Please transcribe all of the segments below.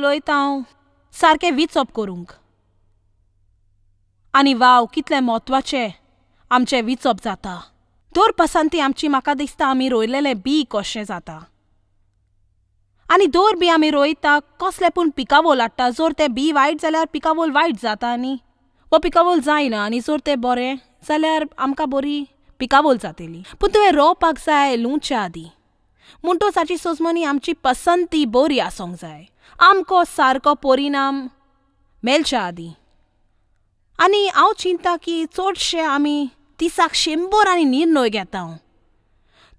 उलयता हांव सारकें विचप करूंक. आनी वाव कितलें म्हत्वाचें आमचें विचप जाता. दर पसंती आमची म्हाका दिसता आमी रोयलेलें बी कशें जाता. आनी दर बी आमी रोयता कसलें पूण पिकावोल हाडटा. जर तें बी वायट जाल्यार पिकावोल वायट जाता आनी वो पिकावोल जायना, आनी जर तें बरें जाल्यार आमकां बरी पिकावोल जातली. पूण तुवें रोवपाक जाय लुवच्या आदीं. म्हणटोच हाची सोजमणी आमची पसंती बरी आसूंक जाय, आमकां सारको परिणाम मेळच्या आदीं. आनी हांव चिंता की चडशे आमी दिसाक 100 आनी निर्णय घेता.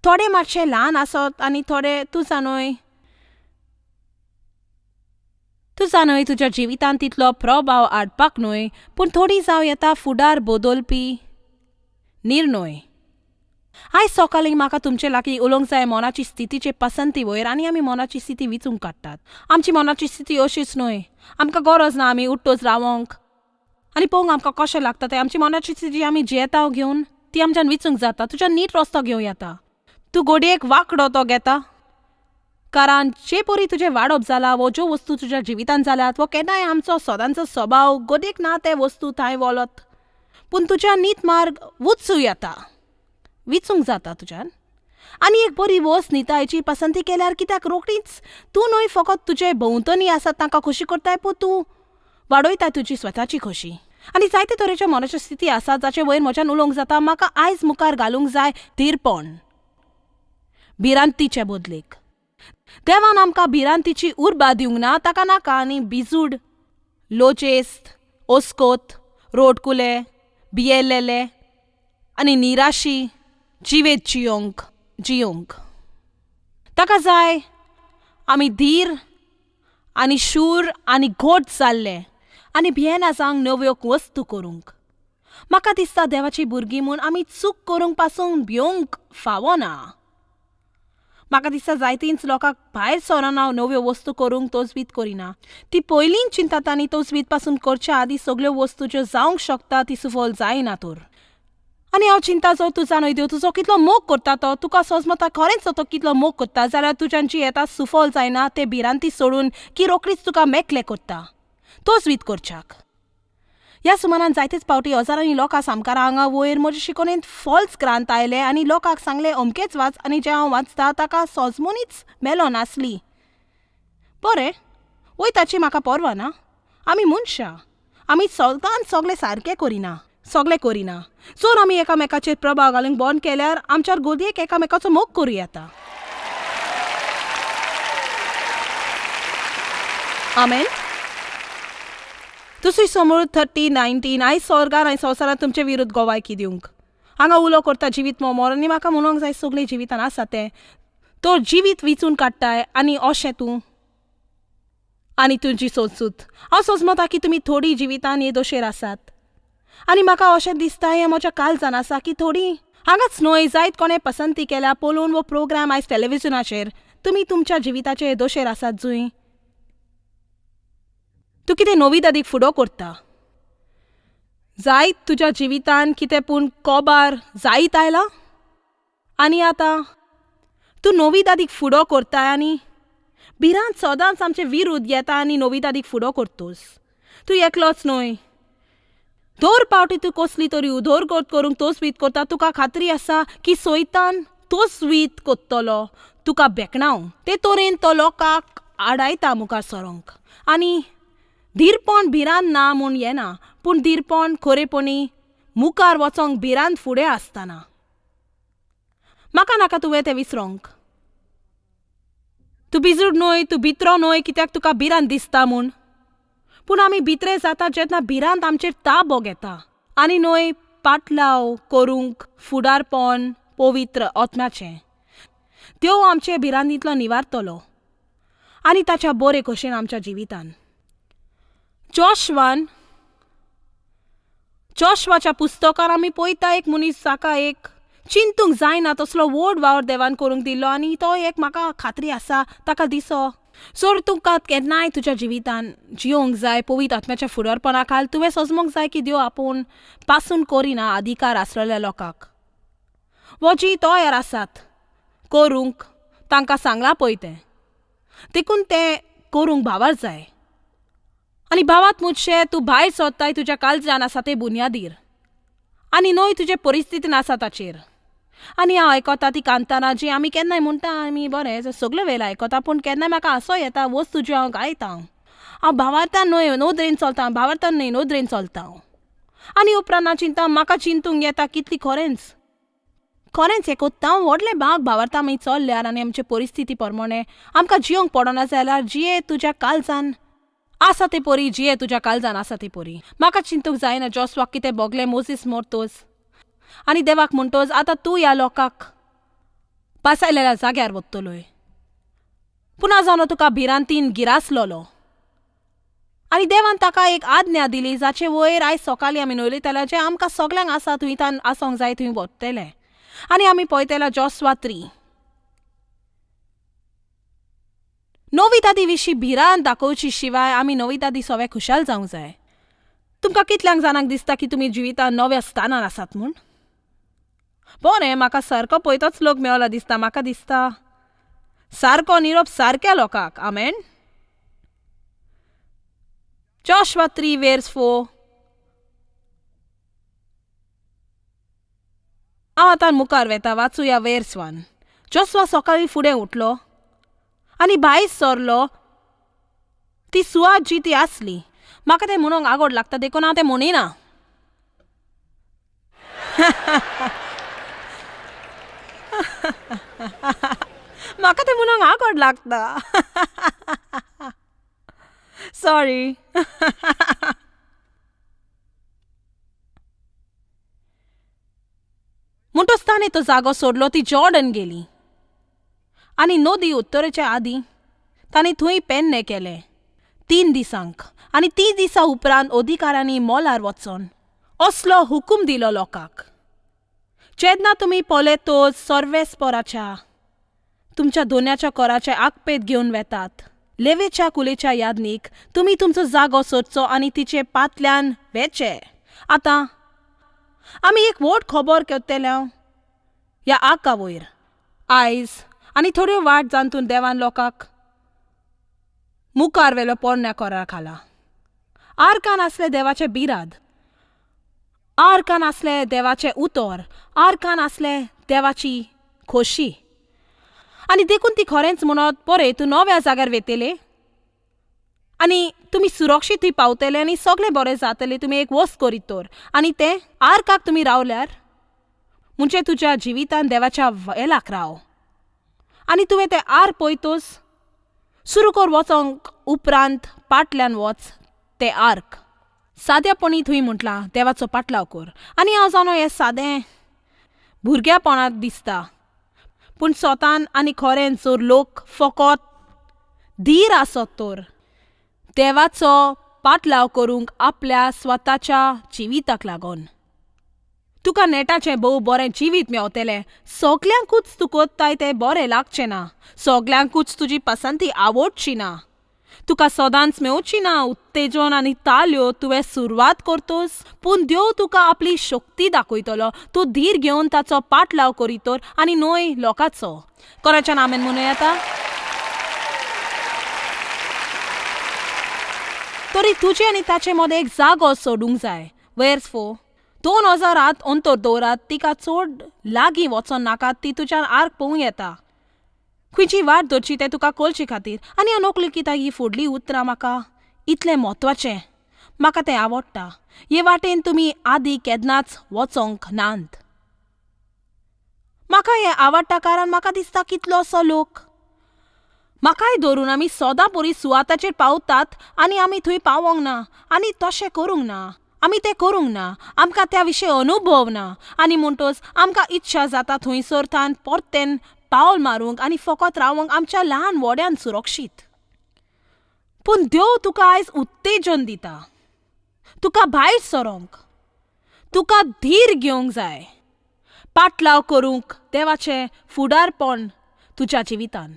थोडे मातशे ल्हान आसत आनी थोडे तूं जाणय, तूं जाणय तुज्या जिवितांत तितलो प्रभाव हाडपाक न्हय, पूण थोडी जावं येता फुडार बदलपी निर्णय. आयज सकाळीं म्हाका तुमचे लागीं उलोवंक जाय मनाची स्थितीचे पसंती वयर. आनी आमी मनाची स्थिती विचूंक काडटात. आमची मनाची स्थिती अशीच न्हय, आमकां गरज ना आमी उठ्ठोच रावोंक आनी पळोवंक आमकां कशें लागता तें. आमची मनाची स्थिती आमी जियेता घेवन ती आमच्यान विचूंक जाता. तुज्यान नीट रस्तो घेवं येता, तूं गोडयेक वांकडो तो घेता, कारण जे परी तुजें वाडप जाला वो ज्यो वस्तू तुज्या जिवितांत जाल्यात वो केन्नाय आमचो सदांचो स्वभाव गोदयेक ना ते वस्तू थंय वलत, पूण तुज्या नीत मार्ग वचूं येता, विचूंक जाता तुज्यान. आनी एक बरी वस्त नितायची पसंती केल्यार कित्याक रोखडीच तूं न्हय फकत तुजे भोंवतणी आसात तांकां खोशी करताय, पूण तूं वाडयता तुजी स्वताची खोशी. आनी जायते तरेच्यो मनाच्यो स्थिती आसात जाचे वयर म्हज्यान उलोवंक जाता. म्हाका आयज मुखार घालूंक जाय धीरपण भिरांतीचे बदलेक. देवान आमकां भिरांतीची उर्बा दिवंक ना, ताका नाका आनी बिजूड, लोचेस्त, ओस्कोत, रोडकुले, भियेल्लेले आनी निराशी जिवेत जियोंक जियोंक. ताका जाय आमी धीर आनी शूर आनी घोट जाल्ले आनी भियेना जावंक नव्यो वस्तू करूंक. म्हाका दिसता देवाची भुरगीं म्हूण आमी चूक करूंक पासून भियोंक फावना. म्हाका दिसता जायतींच लोकांक भायर सरना नव्यो वस्तू करूंक तोजवीत करिना. ती पयलींच चिंतात आनी तोजवीत पासून करच्या आदीं सगल्यो वस्तू ज्यो जावंक शकता ती सुफल जायना तर. आनी हांव चिंता जो तूं जाणय देव तुजो कितलो मोग करता तो तुका सोजमता खरेंच तो कितलो मोग करता, जाल्यार तुज्यान जी येता सुफल जायना ते भिरांती सोडून की रोखडीच तुका मेकले करता तोजवीत करच्याक. ह्या सुमारान जायतेच फावटी हजारांनी लोकां सामकार हांगा वयर म्हजे शिकोवणेंत फॉल्स ग्रांत आयले आनी लोकांक सांगलें अमकेच वाच, आनी जें हांव वाचता ताका सोजमोनीच मेलो नासली. बरें वय ताची म्हाका पर्वा ना. आमी मनशां, आमी सदांच सगळें सारकें करिना, सगळें करिना. जर आमी एकामेकाचेर प्रभाव घालूंक बंद केल्यार आमच्या गोदयेक एकामेकाचो मोग करूं येता. आमेन. दुसरी समूळ 30:19. आयज स्वर्गार आनी संवसारांत तुमचे विरुद्ध गोवायकी दिवंक हांगा उलो करता जिवीत मोमोर. आनी म्हाका म्हणूंक जाय सगळें जिवितान आसा तें तो जिवीत विचून काडटाय आनी अशें तूं आनी तुजी सोजसूत. हांव सोजमता की तुमी थोडीं जिवितान हे दोशेर आसात आनी म्हाका अशें दिसता हें म्हज्या काळजान आसा की थोडीं हांगाच न्हय जायत कोणें पसंती केल्या पळोवन वो प्रोग्राम आयज टॅलिविजनाचेर तुमी तुमच्या जिविताचे दोशेर आसात जुंय तूं कितें नवीदादीक फुडो करता जायत तुज्या जिवितान कितें पूण कोबार जायत आयला आनी आतां तूं नवीदादीक फुडो करताय आनी भिरांत सदांच आमचे विरुद्ध येता आनी नवीदादीक फुडो करतोस. तूं एकलोच न्हय. दर पावटी तूं कसली तरी उदरगत करूंक तोसवीत करता, तुका खात्री आसा की सोयतान तोसवीत करतलो तुका बेकणाव ते तरेन तो लोकांक आडायता मुखार सरोंक. आनी धीरपण भिरांत ना म्हूण येना, पूण धीरपण खरेपणी मुखार वचोंक भिरांत फुडें आसतना. म्हाका नाका तुवें तें विसरोंक. तूं बिजूड न्हय, तूं भितरो न्हय कित्याक तुका भिरांत दिसता म्हूण. पूण आमी भितरे जाता जेन्ना भिरांत आमचेर ताबो घेता आनी न्हय पाटलाव करूंक फुडारपण पवित्र आत्म्याचें. देव आमचे भिरांतींतलो निवारतलो आनी ताच्या बरे खोशेन आमच्या जिवितान. जोशवान जोशवाच्या पुस्तकान आमी पळयता एक मनीस जाका एक चिंतूंक जायना तसलो व्हड वावर देवान करूंक दिल्लो आनी तो एक म्हाका खात्री आसा ताका दिसो जर तुका केन्नाय तुज्या जिवितान जियोंक जाय पवित्र आत्म्याच्या फुडारपणा खाल तुवें सोजमोंक जाय की देव आपूण पासून करिना अधिकार आसलेल्या लोकांक वो जी तयार आसात करूंक तांकां सांगलां पळय तें, देखून तें करूंक भावार जाय. आनी भावात मुजशे तूं भायर सोदताय तुज्या काळजान आसा ते बुन्यादीर आनी न्हय तुजे परिस्थितीन आसा ताचेर. आनी हांव आयकता ती कांतारां जी आमी केन्नाय म्हणटा, आमी बरें सगळे वेळ आयकता, पूण केन्नाय म्हाका हांसो येता वस्तू ज्यो हांव गायता. हांव भावार्थान न्हय नदरेन चलता, भावार्थान न्हय नदरेन चलता हांव. आनी उपरांत हांव चिंता, म्हाका चिंतूंक येता कितली खरेंच खरेंच हें कोत्ता हांव. व्हडलें भाग भावार्था आमी चल्ल्यार आनी आमचे परिस्थिती प्रमाणे आमकां जियोंक पडना जाल्यार जिये तुज्या काळजान आसा ते परी, जिये तुज्या काळजान आसा ते परी. म्हाका चिंतूंक जायना जोसवाक कितें भोगलें मोजीस मोरतोच आनी देवाक म्हणटोच आतां तूं ह्या लोकांक पासायलेल्या जाग्यार वतलोय. पुना जावन तुका भिरांतीन गिरासलोलो आनी देवान ताका एक आज्ञा दिली जाचे वयर आयज सकाळीं आमी उलयताले, जें आमकां सगल्यांक आसा थंय तान आसूंक जाय, थंय वतले. आनी आमी पळयतले जोसवा 3. नविदादी विशीं भिरांत दाखोवची शिवाय आमी नविदादी सवे खुशाल जावंक जाय. तुमकां कितल्यांक जाणांक दिसता की तुमी जिवितांत नव्या स्थानार आसात म्हूण? बरें, म्हाका सारको पळयतोच लोक मेवला दिसता. म्हाका दिसता सारको निरोप सारक्या लोकांक. आमेन. Joshua 3 verse 4. हांव आतां मुखार वेता, वाचुया वेर्स 1. जोशवा सकाळीं फुडें उठलो आनी भायर सरलो. ती सुवात जी ती आसली, म्हाका तें म्हणूंक आगोड लागता देखून हांव तें म्हणिना. म्हाका तें म्हणूंक आगोड लागता, सॉरी. म्हणटोच ताणें तो जागो सोडलो, ती जॉर्डन गेली आनी नदी उत्तरेच्या आदीं ताणें थंय पेन्ने केले 3 दिसांक. आनी 3 दिसां उपरांत अधिकाऱ्यांनी मोलार वचोन असलो हुकूम दिलो लोकांक, जेन्ना तुमी पळयतोच सर्वेस्पराच्या तुमच्या दोन्याच्या कोराच्या आगपेत घेवन वेतात, लेवेच्या कुलेच्या यादनीक तुमी तुमचो जागो सोदचो आनी तिचे पांतल्यान वेचे. आतां आमी एक व्हड खबर करतले ह्या आका वयर आयज आनी थोड्यो वाट जातून देवान लोकांक मुखार वेलो पोरण्या कोरा खाला. आर्कान आसले देवाचे बिराद, आर्कान आसले देवाचें उतर, आर्कान आसले देवाची खोशी. आनी देखून ती खरेंच म्हणत, बरें तूं नव्या जाग्यार वेतले आनी तुमी सुरक्षीत थंय पावतले आनी सगळें बरें जातलें, तुमी एक वस्त करीत तर. आनी तें आर्काक तुमी रावल्यार म्हणजे तुज्या जिवितान देवाच्या वेलाक राव आनी तुवें तें आर पळयतोच सुरू कर वचोंक उपरांत पाटल्यान वच तें आर्क. साद्यापणी थंय म्हटलां देवाचो पाटलाव कर. आनी हांव जाणो हें सादें भुरग्यापणांत दिसता, पूण स्वतान आनी खरेंच जर लोक फकत धीर आसत तर देवाचो पाटलाव करूंक आपल्या स्वताच्या जिविताक लागून तुका नेटाचें भोव बरें जिवीत मेवतलें. सगल्यांकूच तूं कोत्ताय तें बरें लागचें ना, सगल्यांकूच तुजी पसंती आवडची ना, तुका सदांच मेवची ना उत्तेजन आनी ताल्यो. तुवें सुरवात करतोच पूण देव तुका आपली शक्ती दाखयतलो, तूं धीर घेवन ताचो पाटलाव करीत तर आनी न्हय लोकांचो. कोणाच्यान आमेन म्हणूं येता? तरी तुजे आनी ताचे मदें एक जागो सोडूंक जाय. वेर्स 4. 2000 हात अंतर दवरात, तिका चड लागीं वचोन नाका, ती तुज्यान आर्क पळोवंक येता. खंयची वाट धरची तें तुका कळचे खातीर. आनी हांव नकळो कित्याक ही फुडलीं उतरां म्हाका इतलें म्हत्वाचें, म्हाका तें आवडटा. हे वाटेन तुमी आदीं केन्नाच वचोंक नात. म्हाका हें आवडटा कारण म्हाका दिसता कितलोसो लोक म्हाकाय धरून आमी सदां परी सुवाताचेर पावतात आनी आमी थंय पावोंक ना आनी तशें करूंक ना, आमी तें करूंक ना, आमकां त्या विशीं अनुभव ना आनी म्हणटच आमकां इच्छा जाता थंयसर थावन परतेन पावल मारूंक आनी फकत रावंक आमच्या ल्हान व्हड्यान सुरक्षीत. पूण देव तुका आयज उत्तेजन दिता, तुका भायर सरोंक, तुका धीर घेवंक जाय पाटलाव करूंक देवाचें फुडारपण तुज्या जिवितान.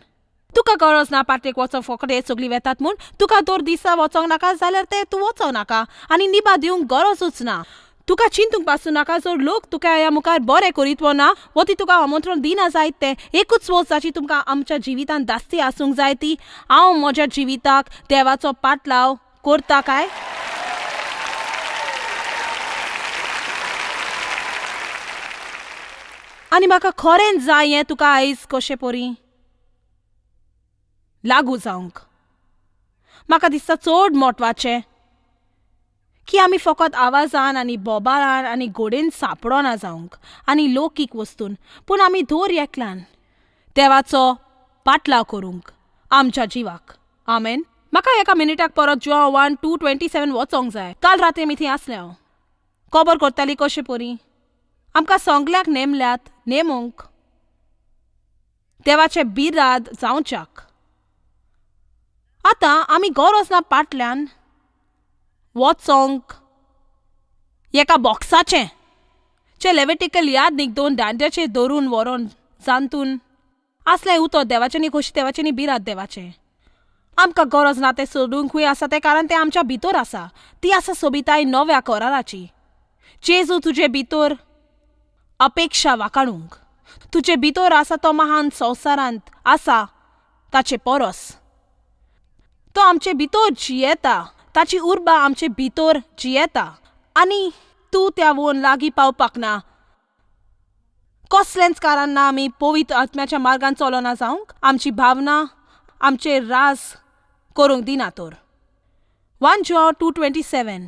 तुका गरज ना पार्टेक वचोंक, फकत हे सगळीं वेतात म्हूण तुका दर दिसा वचोंक नाका जाल्यार तें तूं वचोंक नाका आनी निभा दिवंक गरजूच ना. तुका चिंतूंक पासून नाका जर लोक तुका ह्या मुखार बरें करीत वो ना वो ती तुका आमंत्रण दिना जायत तें एकूच वस्त जाची तुमकां आमच्या जिवितान दास्ती आसूंक जाय ती हांव म्हज्या जिविताक देवाचो पाटलाव करता काय? आनी म्हाका खरेंच जाय हें तुका आयज कशें परी लागू जावंक. म्हाका दिसता चड म्हत्वाचें की आमी फकत आवाजान आनी बोबाळान आनी गोडेन सांपडना जावंक आनी लोकीक वस्तून, पूण आमी दर एकल्यान देवाचो पाटलाव करूंक आमच्या जिवाक. आमेन. म्हाका एका मिनिटाक परत जुआंव 1:27 वचोंक जाय. काल राती आमी थंय आसले. हांव खबर करताली कशें परी आमकां सगल्यांक नेमल्यात नेमूंक देवाचें बिराद जावच्याक. आतां आमी गरज ना पाटल्यान वचोंक एका बॉक्साचें चे लेवेटिकल यादनीक दोन दांड्याचेर धरून व्हरोन जांतून आसलें उतर देवाचें न्ही, खोशी देवाचें न्ही, बिराद देवाचें. आमकां गरज ना तें सोदूंकूय आसा तें, कारण तें आमच्या भितर आसा. ती आसा सोबिताय नव्या कराराची. जेजू तुजे भितर अपेक्षा वाकाणूंक, तुजे भितर आसा तो महान संवसारांत आसा ताचे परस. तो आमचे भितर जियेता, ताची उर्बा आमचे भितर जियेता आनी तूं त्या वोन लागीं पावपाक ना. कसलेंच कारण ना आमी पवित्र आत्म्याच्या मार्गान चलना जावंक, आमची भावना आमचे राज करूंक दिना तर. 1 John 2:27.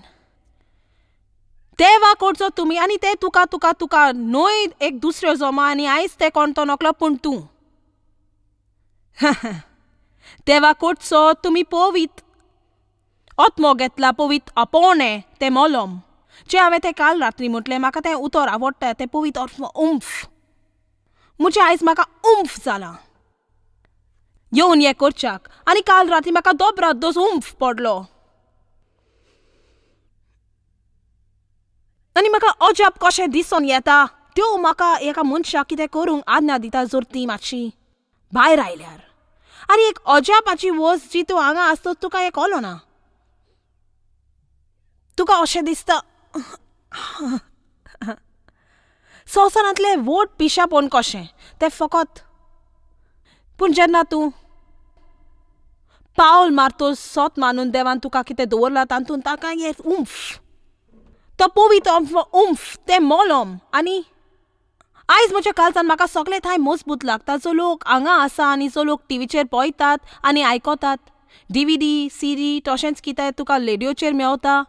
देवा कडचो तुमी आनी ते तुका तुका तुका न्हय एक दुसऱ्यो जमा आनी आयज ते कोण तो नकलो पूण तूं देवा कडचो तुमी पवित्र आत्मो घेतला, पवित्र आपोवणें तें मोलोम. जें हांवें तें काल रात्री म्हटलें, म्हाका तें उतर आवडटा, तें पवित्र आत्मो उम्फ. म्हजें आयज म्हाका उम्फ जालां येवन हें करच्याक. आनी काल राती म्हाका दोबरात दोस उम्फ पडलो आनी म्हाका अजाप कशें दिसून येता. त्यो म्हाका एका मनशाक कितें करूंक आज्ञा दिता जर ती मातशी भायर आयल्यार. आनी एक अजापाची वस्त जी तूं हांगा आसतच तुका हें कळना ना. तुका अशें दिसता संवसारांतलें व्हड पिशापण कशें तें फकत. पूण जेन्ना तूं पावल मारतो सोत मानून देवान तुका कितें दवरलां तातूंत ताका एक उम्फ, तो पवित्र उम्फ, तें मोलोम. आनी आयज म्हज्या काळजान म्हाका सगळे थंय मजबूत लागता. जो लोक हांगा आसा आनी जो लोक टिवीचेर पळयतात आनी आयकतात, DVD CD तशेंच कितें तुका रेडियोचेर मेवता,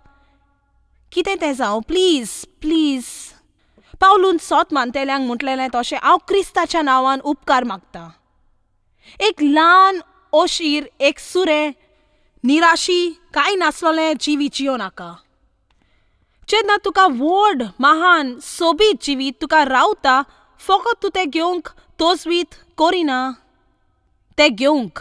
कितें तें जावं, प्लीज प्लीज पावलून सोत मानतेल्यांक म्हटलेलें तशें हांव क्रिस्ताच्या नांवान उपकार मागता. एक ल्हान ओशीर, एक सुरें, निराशी कांय नासलेलें जिवीत जियो नाका. जेन्ना तुका व्हड महान सोबीत जिवीत तुका रावता, फकत तूं तें घेवंक तोजवीत करिना, तें घेवंक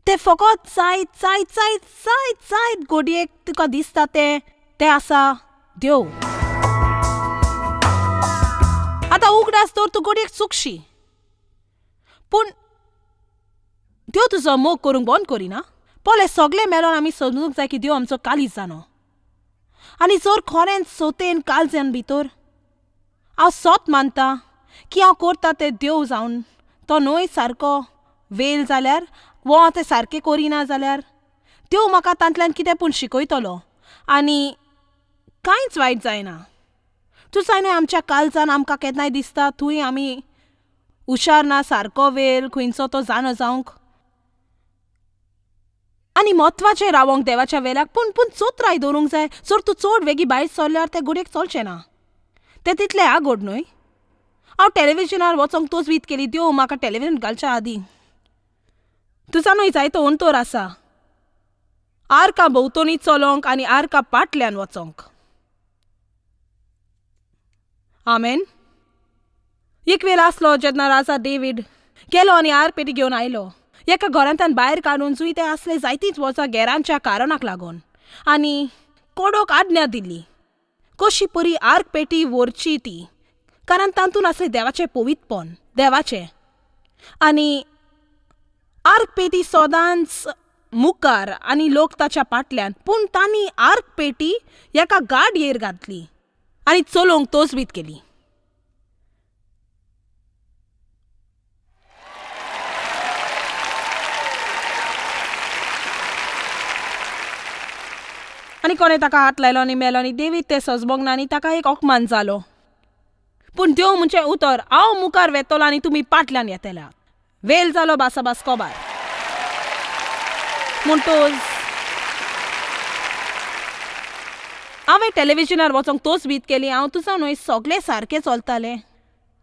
तें फकत जायत जायत जायत जायत जायत घडयेक तुका दिसता तें तें आसा देव. आतां उगडास दवर, तूं घडयेक चुकशी, पूण देव तुजो मोग करूंक बंद करिना. पळय सगळें मेळोन आमी समजूंक जाय की देव आमचो कालीज जाणो. आनी जर खरेंच सोतेन काळजान भितर हांव सोत मानता की हांव करता तें देव जावन तो न्हय सारको वेल जाल्यार, वो हांव तें सारकें करिना जाल्यार देव म्हाका तांतल्यान कितें पूण शिकयतलो आनी कांयच वायट जायना. तूं जायना आमच्या काळजान आमकां केन्नाय दिसता थंय आमी हुशार ना सारको वेल खंयचो तो जाणो जावंक आनी म्हत्वाचें रावोंक देवाच्या वेल्याक, पूण पूण चोत्राय दवरूंक जाय. जर तूं चड वेगीं भायर सरल्यार तें घडयेक चलचें ना, तें तितलें आगोड न्हय. हांव टॅलिविजनार वचोंक तजवीज केली, देव म्हाका टॅलिविजन घालच्या आदीं. तुजा न्हय जायतो अंतर आसा आर्का भोंवतणी चलोंक आनी आर्का पाटल्यान वचोंक. आमेन. एक वेळ आसलो जेन्ना राजा डेवीड गेलो आनी आर पेटी घेवन आयलो एका घरांतल्यान भायर काडून, जुंय ते आसले जायतींच वर्सां गेरांच्या कारणाक लागून, आनी कोडोक आज्ञा दिली कशी परी आर्क पेटी व्हरची ती, कारण तातूंत आसलें देवाचें पवित्रपण, देवाचें. आनी आर्क पेटी सदांच मुखार आनी लोक ताच्या पाटल्यान, पूण तांणी आर्क पेटी एका गाडयेर घातली आनी चलोवंक तजवीज केली. आनी कोणें ताका हात लायलो आनी मेलो आनी देवीत तें सोजमोंक ना आनी ताका एक अपमान जालो. पूण देव म्हणजे उतर, हांव मुखार वेतलो आनी तुमी पाटल्यान येतल्या. वेल जालो बासाबास कोबार. म्हणटोच हांवें टॅलिविजनार वचोंक तोच बीत केली. हांव तुजा न्हय सगळें सारकें चलतालें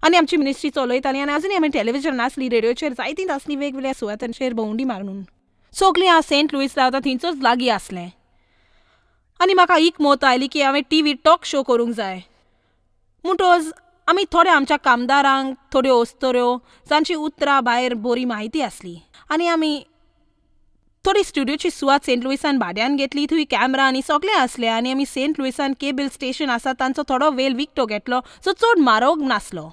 आनी आमची मिनिस्ट्री चलयताली आनी अजुनूय आमी टॅलिविजन नासली, रेडियोचेर जायतींच आसली वेगवेगळ्या सुवातांचेर भोंवडी मारून. सगळीं हांव सेंट लुईस रावता थंयचोच लागीं आसलें आनी म्हाका एक मत आयली की हांवें टी व्ही टॉक शो करूंक जाय. म्हणटोच आमी थोड्या आमच्या कामदारांक थोड्यो अस्तोऱ्यो जांची उतरां भायर बरी म्हायती आसली आनी आमी थोडी स्टुडियोची सुवात सेंट लुईसान भाड्यान घेतली. थंय कॅमरा आनी सगळें आसलें आनी आमी सेंट लुईसान केबल स्टेशन आसा तांचो थोडो वेळ विकतो घेतलो जो चड म्हारग नासलो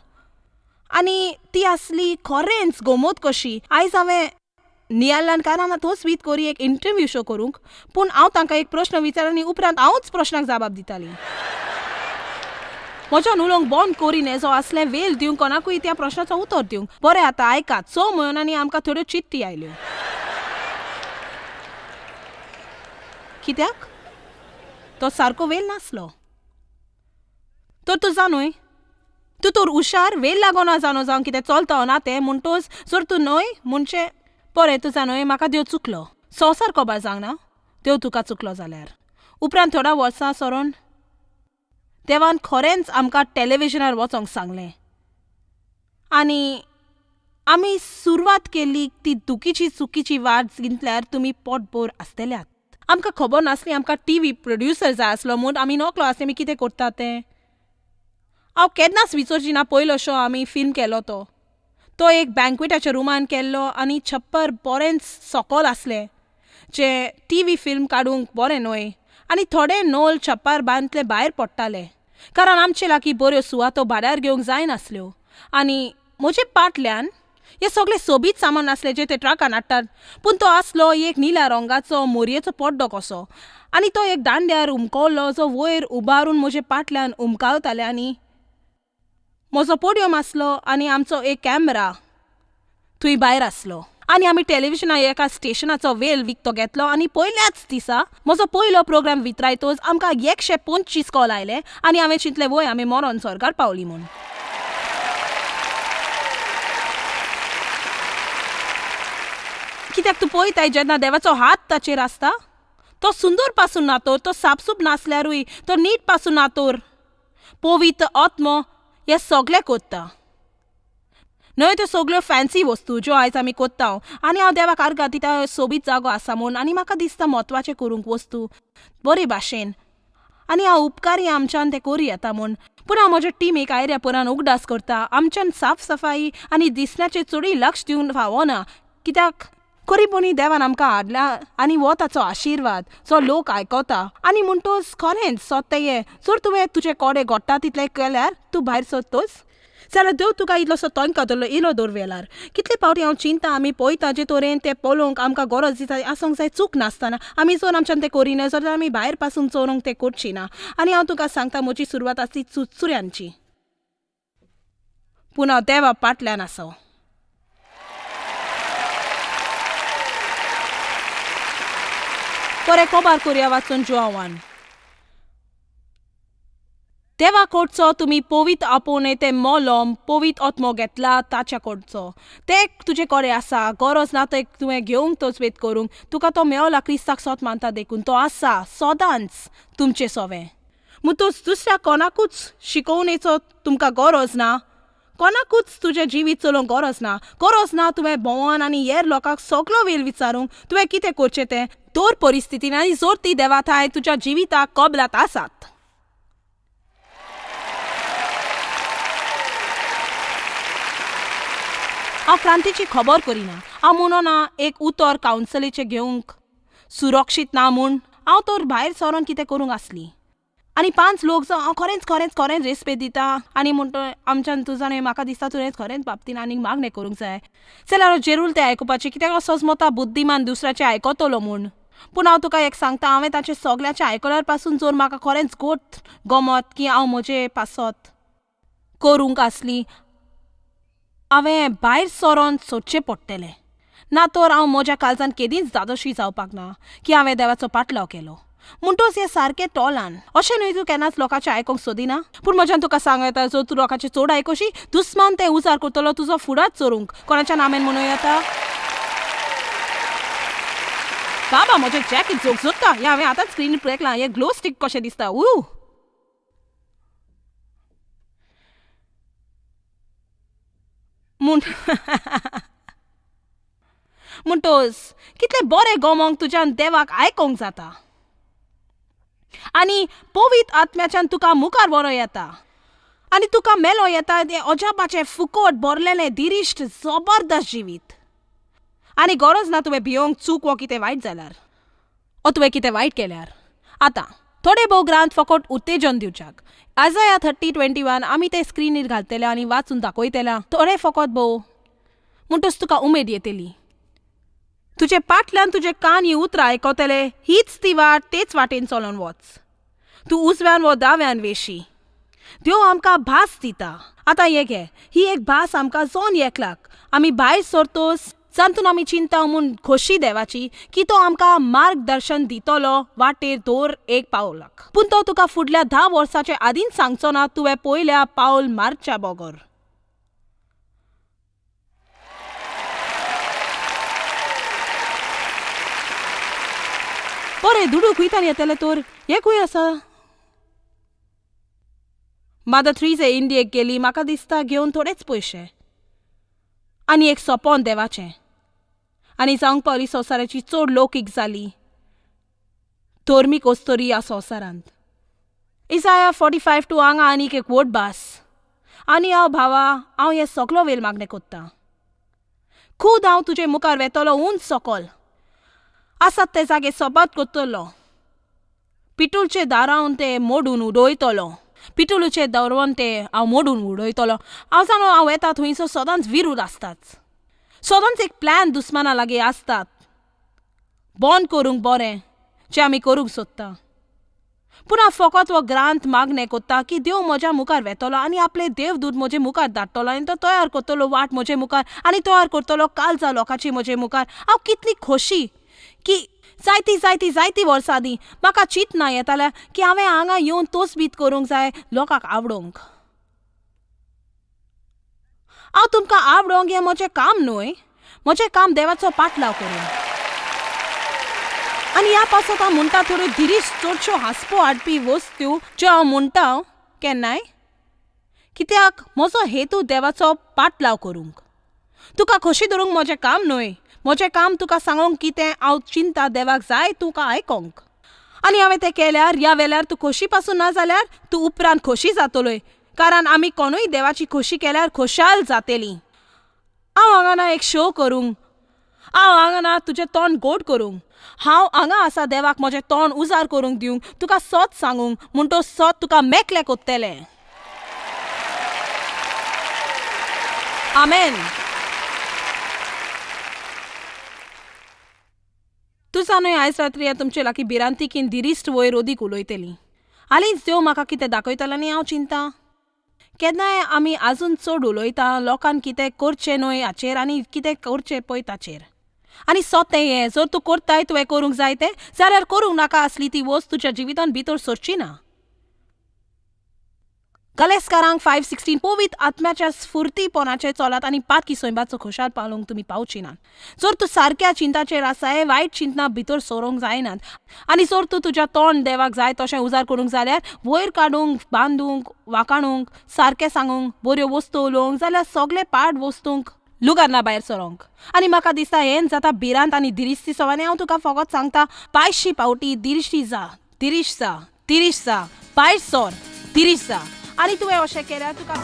आनी ती आसली खरेंच गोमोत कशी. आयज हांवें नियालान तोच वीत करी एक इंटरव्यू शो करूंक, पूण हांव तांकां एक प्रश्न विचार आनी उपरांत हांवूच प्रश्नाक जबाब दिताली. म्हज्यान उलोवंक बंद करी नेजो आसलें वेल दिवंक कोणाकूय त्या प्रश्नाचो उतर दिवंक. बरें आतां आयकात, 6 म्हयन्यांनी आमकां थोड्यो चिट्ठी आयल्यो. कित्याक? तो सारको वेल नासलो. तर तूं जाणूय, तूं तर हुशार वेल लागोना जाणो जावं कितें चलता ना तें. म्हणटोच जर तूं न्हय म्हणजे बरें तूं जाणूय म्हाका देव चुकलो. संवसार खबर जावंक ना देव तुका चुकलो जाल्यार. उपरांत थोड्या वर्सां सरोन देवान खरेंच आमकां टॅलिविजनार वचोंक सांगलें आनी आमी सुरवात केली ती दुखीची चुकीची वाट जिंतल्यार तुमी पोटभर आसतल्यात. आमकां खबर नासली आमकां टी व्ही प्रोड्युसर जाय आसलो म्हूण. आमी नकळो आसले आमी कितें करता तें. हांव केन्नाच विसरची ना पयलो शो आमी फिल्म केलो तो. तो एक बँक्वेटाच्या रुमान केल्लो आनी छप्पर बरेंच सकल आसलें जें टी व्ही फिल्म काडूंक बरें न्हय आनी थोडे नोल छप्पर बांदले भायर पडटाले कारण आमचे लागीं बऱ्यो सुवातो भाड्यार घेवंक जायनासल्यो. आनी म्हजे पाटल्यान हे सगळे सोबीत सामान आसलें जें ते ट्रकान हाडटात, पूण तो आसलो एक निळ्या रंगाचो मोरयेचो पड्डो कसो आनी तो एक दांड्यार उमकवल्लो जो वयर उबारून म्हजे पाटल्यान उमकावताले आनी म्हजो पोडियम आसलो आनी आमचो एक कॅमरा थंय भायर आसलो आनी आमी टॅलिविजनार एका स्टेशनाचो वेल विकतो घेतलो आनी पयल्याच दिसा म्हजो पयलो प्रोग्राम वितरायतोच आमकां 125 कॉल आयले आनी हांवें चिंतलें वय आमी मरोन स्वर्गार पावली म्हूण. कित्याक तूं पळयताय जेन्ना देवाचो हात ताचेर आसता तो सुंदर पासून ना तर, तो सापसूप नासल्यारूय तो नीट पासून ना तर, पवित्र आत्मो हे सगळें करता. न्हय त्यो सगळ्यो फॅन्सी वस्तू ज्यो आयज आमी करता आनी हांव देवाक आर्गां दिता सोबीत जागो आसा म्हूण आनी म्हाका दिसता म्हत्वाचें करूंक वस्तू बरे भाशेन आनी हांव उपकारी आमच्यान तें करूं येता म्हूण. पूण हांव म्हज्या टिमीक आयऱ्या पुरान उगडास करता आमच्यान साफ सफाई आनी दिसण्याचेर चडूय लक्ष दिवंक फावना कित्याक खरीपणी देवान आमकां हाडला आनी हो ताचो आशिर्वाद जो लोक आयकता आनी म्हणटोच खरेंच सोदता हें जर तुवें तुजे कोडे घडटा तितलें केल्यार तूं भायर सोदतोच जाल्यार देव तुका इल्लोसो तोंका दवरलो इलो दवर वेलार. कितले फावटी हांव चिंता आमी पळयता जे तरेन तें पळोवंक आमकां गरज दिसता आसूंक जाय चूक नासतना आमी जर आमच्यान तें करिना जाल्यार आमी भायर पासून चोरूंक तें करची ना. आनी हांव तुका सांगता म्हजी सुरवात आसली चुरचुऱ्यांची, पूण हांव देवा पाटल्यान आसा. बरें कोबार करया वाचून जुआवान. देवा कडचो तुमी पवित्र आपोवणें तें मोलोम पवित्र आत्मो घेतला ताच्या कडचो तें तुजे कडेन आसा. गरज ना तें तुवें घेवंक तोच करूंक, तुका तो मेवला क्रिस्ताक सोत मानता देखून तो आसा सदांच तुमचें सोवें. म्हणटूच दुसऱ्या कोणाकूच शिकोवणेचो तुमकां गरज ना, कोणाकूच तुजें जिवीत चलोवंक गरज ना. गरज ना तुवें भोंवन आनी हेर लोकांक सगलो वेळ विचारूंक तुवें कितें करचें तें. दर परिस्थितीन आनी जर ती देवा थांय तुज्या जिविताक कबलात आसात. हांव क्रांतीची खबर करिना, हांव म्हणना एक उतर कावन्सिलीचें घेवंक सुरक्षीत ना म्हूण. हांव तर भायर सरोन कितें करूंक आसली आनी 5 लोक जो हांव खरेंच खरेंच खरेंच रेस्पेद दिता आनी म्हणटा आमच्यान तुजा न्हय म्हाका दिसता तुवें खरेंच बाबतीन आनीक मागणें करूंक जाय जाल्यार जेरूल तें आयकुपाचें कित्याक असोच मता बुद्धिमान दुसऱ्याचें आयकतलो म्हूण. पूण हांव तुका एक सांगता हांवें ताचें सगळ्याचें आयकल्यार पासून जर म्हाका खरेंच गोट गमत की हांव म्हजें पासत करूंक आसली हांवें भायर सरोन सोदचें पडटलें ना तर हांव म्हज्या काळजान केदींच धादोशी जावपाक ना की हांवें देवाचो पाटलाव केलो. म्हणटोच हें सारकें तोलान. अशें न्हय तूं केन्नाच लोकांचें आयकोंक सोदिना, पूण म्हज्यान तुका सांगू येता, जर तूं लोकांचें चड आयकोशी, दुस्मान तें उजार करतलो तुजो फुडार चोरूंक. कोणाच्या नामेन म्हणूं येता? बाबा, म्हजें जॅकेट झोगझोगता. हें हांवें आतांच स्क्रिनीर पळयलां. हें ग्लो स्टीक कशें दिसता. ऊ म्हूण म्हणटोच कितलें बरें गोमोंक तुज्यान देवाक आयकोंक जाता आनी पवित्र आत्म्याच्यान तुका मुखार व्हरो येता आनी तुका मेलो येता तें अजापाचें फुकट भरलेलें दिरिश्ट जबरदस्त जिवीत. आनी गरज ना तुवें भियोंक चूक वो कितें वायट जाल्यार वो तुवें कितें वायट केल्यार. आतां थोडे भोव ग्रांथ फकत उत्तेजन दिवच्याक. आयजाया 30:21 आमी ते स्क्रिनीर घालतले आनी वाचून दाखयतले थोडे फकत भोव, म्हणटच तुका उमेद येतली. तुजे पाटल्यान तुजे कान ही उतरां आयकतले, हीच ती वाट, तेच वाटेन चलोन वच, तूं उजव्यान वो दाव्यान वेशी. देव आमकां भास दिता. आतां हे घे, ही एक भास आमकां जोन एकलाक आमी भायर सरतोच जातून आमी चिंता म्हूण खोशी देवाची की तो आमकां मार्गदर्शन दितलो वाटेर दर एक पावलाक. पूण तो तुका फुडल्या 10 वर्साचे आदींच सांगचो ना तुवें पयल्या पावल मारच्या बगर. बरें, दुडू खंयतान येतले तर? हें खंय आसा? मादर थ्रीजे इंडियेक गेली, म्हाका दिसता घेवन थोडेच पयशे आनी एक सोपोन देवाचें, आनी जावंक पावली संवसाराची चड लौकीक जाली धर्मीक अस्तोरी ह्या संवसारांत. इजाया 45:2 हांगा आनीक एक व्हड भास. आनी हांव भावा, हांव हें सगलो वेल मागणें कोत्तां, खूद हांव तुजे मुखार वेतलो उंच सकल आसात ते जागे सोबात कोत्तलो, पिटूलचे दारावन ते मोडून उडयतलो, पिटुलूचे दरवन ते हांव मोडून उडयतलो. हांव जाणो हांव येता थंयसर सदांच विरूद आसताच, सदांच एक प्लॅन दुस्माना लागीं आसतात बंद करूंक बरें जें आमी करूंक सोदता. पूण हांव फकत हो ग्रांथ मागणें कोत्ता की देव म्हज्या मुखार वेतलो आनी आपले देवदूत म्हजे मुखार धाडटलो आनी तो तयार करतलो वाट म्हजे मुखार आनी तयार करतलो कालजा लोकांची म्हजे मुखार. हांव कितली खोशी की जायती जायती जायती वर्सां आदीं म्हाका चिंतना येतालें की हांवें हांगा येवन तोसबीत करूंक जाय लोकांक आवडोवंक. हांव तुमकां आवडोवंक हें म्हजें काम न्हय, म्हजें काम देवाचो पाटलाव करूंक. आनी ह्या पासत हांव म्हणटा थोड्यो धिरीश चडश्यो हांसपो हाडपी वस्तू ज्यो हांव म्हणटा केन्नाय, कित्याक म्हजो हेतू देवाचो पाटलाव करूंक. तुका खोशी धरूंक म्हजें काम न्हय, म्हजें काम तुका सांगोंक कितें हांव चिंता देवाक जाय तुका आयकोंक. आनी हांवें तें केल्यार ह्या वेल्यार तूं खोशी पासून ना जाल्यार तूं उपरांत खोशी जातलोय, कारण आमी कोणूय देवाची खोशी केल्यार खोशाल जातली. हांव हांगा ना एक शो करूंक, हांव हांगा ना तुजें तोंड गोड करूंक, हांव हांगा आसा देवाक म्हजें तोंड उजार करूंक दिवंक, तुका सत सांगूंक, म्हूण तो सत तुका मेकलें कोत्तलें. आमेन. तूं जाणूय आयज रात्री तुमचे लागीं भिरांतीकीन दिरिश्ट वयर ओदीक उलयतली. हालींच देव म्हाका कितें दाखयतलो आनी हांव चिंता केन्नाय आमी आजून चड उलयता लोकांक कितें करचें न्हय हाचेर आनी कितें करचें पळय ताचेर. आनी सोतें हें जर तूं करताय तुवें करूंक जाय तें जाल्यार करूंक नाका आसली ती वस्त तुज्या जिवितांत भितर सरची ना. गलेस्कारांक 5:16 पवित्र आत्म्याच्या स्फुर्तीपणाचेर चलात आनी पातकी सैमाचो खोशाल पालोवंक तुमी पावची नात. जर तूं सारक्या चिंताचेर आसाय वायट चिंतना भितर सरोंक जायनात आनी जर तूं तुज्या तोंड देवाक जाय तशें उजार करूंक जाल्यार वयर काडूंक बांदूंक वाकाणूंक सारकें सांगूंक बऱ्यो वस्तू उलोवंक जाल्यार सगळे पाड वस्तूंक लुगारना भायर सरोंक. आनी म्हाका दिसता हें जाता भिरांत आनी दिरिश्टी सवानी. हांव तुका फकत सांगता 500 पावटी दिरिश्टी जा, दिरीश जा, दिरीश जा, भायर सर, दिरीश जा. आनी तुवें अशें केल्यार तुका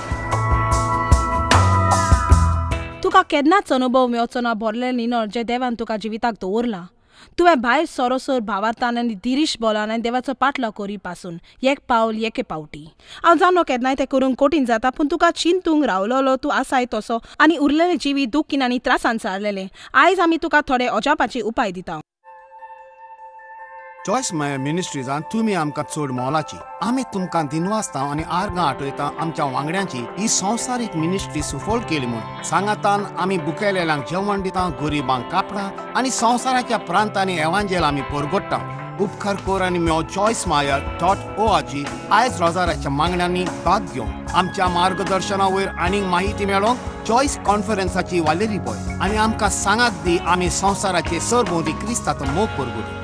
तुका केन्नाच अनुभव मेळचो ना भरलें निनर जें देवान तुका जिविताक दवरलां. तुवें भायर सरोसर भावार्थान आनी दिरीश बोलान आनी देवाचो पाटलाव करी पासून एक पावल एके पावटी. हांव जाणो केन्नाय तें करूंक कठीण जाता, पूण तुका चिंतूंक रावलोलो तूं आसाय तसो आनी उरलेलें जिवीत दुखीन आनी त्रासान सारलेलें. आयज आमी तुका थोडे अजापाचे उपाय दिता. चॉयस मायर मिनिस्ट्रीजान तुमी आमकां चड मोलाची. आमी तुमकां दिनवासता आनी आर्गां आठयता आमच्या वांगड्यांची ही संवसारीक मिनिस्ट्री सुफळ केली म्हूण. सांगातान आमी बुकेलेल्यांक जेवण दिता, गरिबांक कापडां आनी संवसाराच्या प्रांतांनी एवांजेल आमी परगट्टा. उपकार कर आनी म्यो Joyce Meyer dot O R G आयज रोजाराच्या मागण्यांनी भाग घेवन आमच्या मार्गदर्शना वयर आनीक माहिती मेळोवंक चॉयस कॉन्फरन्साची वालेरी पळय आनी आमकां सांगात दी आमी संवसाराचे सरभोंवती क्रिस्ताचो मोग परगटू.